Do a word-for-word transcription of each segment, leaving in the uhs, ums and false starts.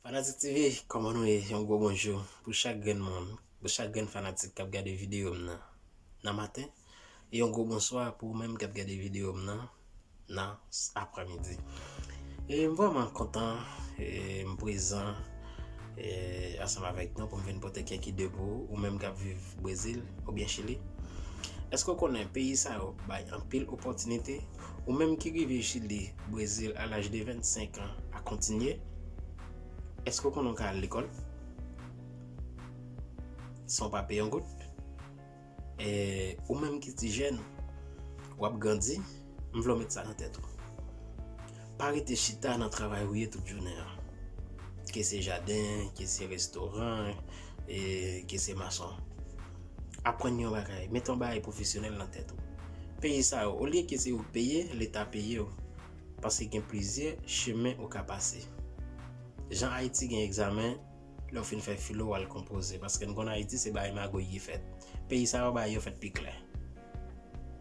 Fanatik T V, kòman nou ye? Yon gwo bonjou pou chak grenn moun, pou chak grenn fanatik k ap gade videyo m nan nan maten. E yon gwo bonswa pou ou menm k ap gade videyo m nan nan aprèmidi. E m vrèman kontan, e m prezan, e ansanm avèk nou pou m vin pote kèk ide pou ou, ou menm k ap viv Brezil oubyen Chili. Èske w konnen peyi sa yo bay anpil opòtinite? Ou menm ki rive Chili, Brezil a laj de vennsenk an a kontinye, èske w konnen w ka al lekòl san w pa peye yon goud? E ou menm ki ti jèn, w ap grandi, m vle w met sa nan tèt ou. Pa rete chita nan travay ou ye tout jounen an. Ke se jaden, ke se restoran, e ke se mason. Aprann yon bagay, met yon bagay pwofesyonèl nan tèt ou. Peyi sa yo, olye ke se ou k peye, Leta peye w. Paske gen plizyè chemen ou ka pase. Jan Ayiti gen egzamen, lè w fin fè filo, w al konpoze. Paske n konn Ayiti, se bagay magouy ki fèt. Peyi sa yo, bagay yo fèt pi klè.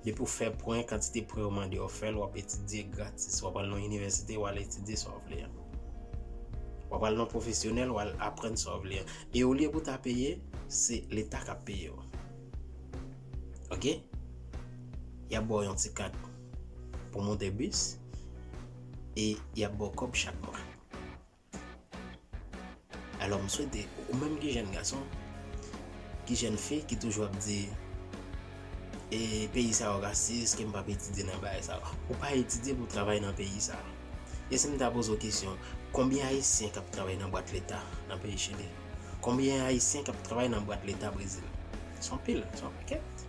Depi w fè pwen, kantite pwen yo mande w fè l, w ap etidye gratis. W ap al nan inivèsite, w al etidye sa w vle an. W ap al nan pwofesyonèl, w al aprann sa w vle an. E olye pou w ta peye, se Leta k ap peye w. Oke? Y ap ba w yon ti kat pou w monte bis e y ap ba w kòb chak mwa. Alò, m swete ou menm ki jèn gason, ki jèn fi, ki toujou ap di, e peyi sa yo rasis, ke m p ap etidye nan bagay sa yo. Ou pa etidye pou w travay nan peyi sa. E si m ta poze w kesyon, konbyen Ayisyen k ap travay nan bwat Leta nan peyi Chili? Konbyen Ayisyen k ap travay nan bwat Leta Brezil? Se yon pil, se yon pakèt.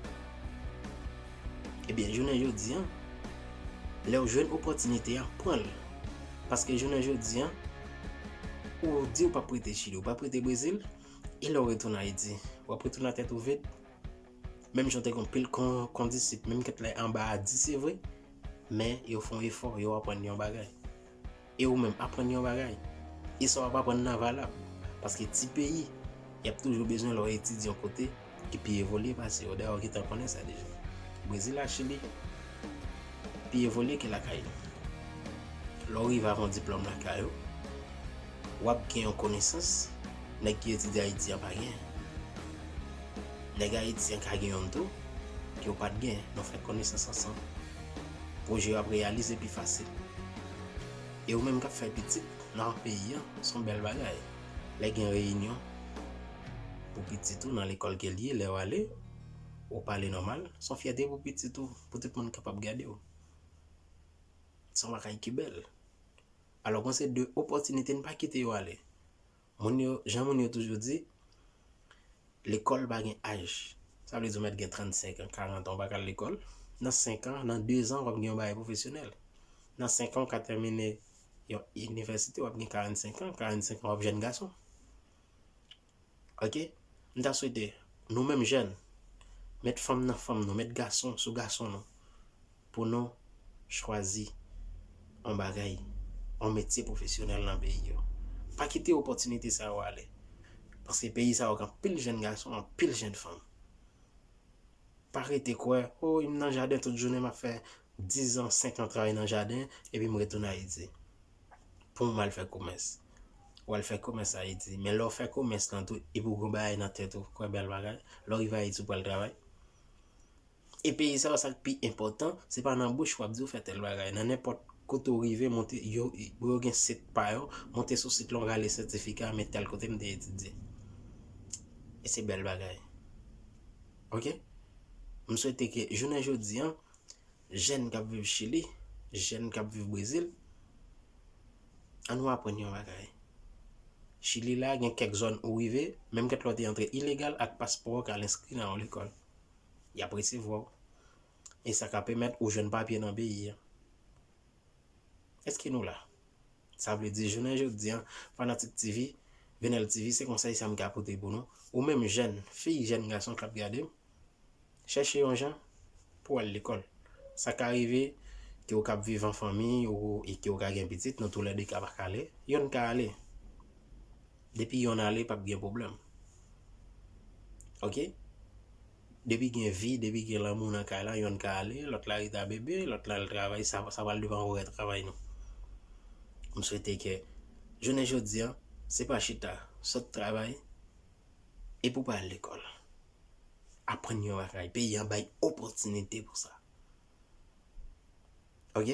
Ebyen, jounen jodi an, lè w jwenn opòtinite a, pran l. Paske jounen jodi an, ou di w p ap rete Chili, ou p ap rete Brezil, e lè w retounen Ayiti, w ap retounen a tèt ou vid. Menm jan w te gen yon pil kon-, kondisip, menm kèt la anba a di se vre, men yo fè yon efò, yo aprann yon bagay. E ou menm, aprann yon bagay. E sa w ap aprann nan valab. Paske ti peyi, y ap toujou bezwen lè w etidye yon kote ki pi evolye pase yo. Dayè, w gentan konnen sa deja. Brezil ak Chili pi evolye ke lakay nou. Lè w rive avè yon diplòm lakay ou, w ap gen yon konesans nèg ki etidye Ayiti an pa gen. Nèg Ayiti an ka gen yonn tou, ke w pa t gen. Nou fè konesans ansanm. Pwojè yo ap reyalize pi fasil. E ou menm k ap fè pitit nan peyi an, se yon bèl bagay. Lè gen reyinyon pou pitit ou nan lekòl ke l ye, lè w ale, ou pale nòmal, se yon fyète pou pitit ou, pou tout moun kapab gade w. Se yon bagay ki bèl. Alò, kon se de opòtinite, n pa kite yo ale. Moun yo, jan moun yo toujou di, lekòl pa gen aj. Sa vle di w mèt gen trannsenk an, karant an, w pa ka al lekòl. Nan senk an, nan de zan, w ap gen yon bagay pwofesyonèl. Nan senk an, w ka tèmine yon inivèsite, w ap gen karannsenk an, karannsenk an, w ap jèn gason. Oke? M ta swete, nou menm jèn, met fanm nan fanm nou, met gason sou gason nou, pou nou chwazi yon bagay, yon metye pwofesyonèl nan peyi yo. Pa kite opòtinite sa yo ale. Paske peyi sa yo gen anpil jèn gason, anpil jèn fanm. Pa rete kwè, o, m nan jaden tout jounen, m ap fè diz an, senk an travay nan jaden, epi m retounen Ayiti. Pou m al fè komès. W al fè komès Ayiti. Men lè w fè komès lan tou, epi w gen bagay nan tèt ou, kwè bèl bagay, lè w rive Ayiti, w pral travay. E peyi sa yo, sa k pi enpòtan, se pa nan bouch w ap di w fè tèl bagay. Nan nenpòt kote w rive, monte, yo, yo gen sit pa yo, monte sou sit lan, w rale sètifika, men tèl kote m te etidye. E se bèl bagay. Oke? M swete ke jounen jodi an, jèn k ap viv Chili, jèn k ap viv Brezil, ann nou aprann yon bagay. Chili la, gen kèk zòn ou rive, menm kèt lè w te antre ilegal ak paspò w ka al enskri nan yon lekòl. Y ap resevwa w. E sa ka pèmèt ou jwenn papye nan peyi a. Èske nou la? Sa vle di, jounen jodi an, fanatik T V, Venel T V, se konsèy sa m ka pote pou nou. Ou menm jèn fi, jèn gason k ap gade m, chèche yon jan pou w al lekòl. Sa ka rive ke w k ap viv an fanmi, ou, e ke w ka gen pitit, nan toulède ka pa ka ale, yonn ka ale. Depi yonn ale, p ap gen pwoblèm. Oke? Depi gen vi, depi gen lanmou nan kay la, yonn ka ale, lòt la rete a bebe, lòt la al travay, sa, sa pral depann orè travay nou. M swete ke jounen jodi an, Se pa chita, sot travay, epi w pa al lekòl. Aprann yon bagay, peyi an bay opòtinite pou sa. Ok?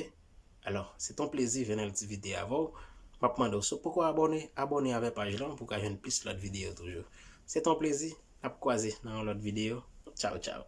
Alò, se ton plezi vin al ti videyo avè w. M ap mande w, si w poko abòne, abòne avè paj lan pou w ka jwenn plis lòt videyo toujou. Se ton plezi, n ap kwaze nan yon lòt videyo. Tchaw, tchaw.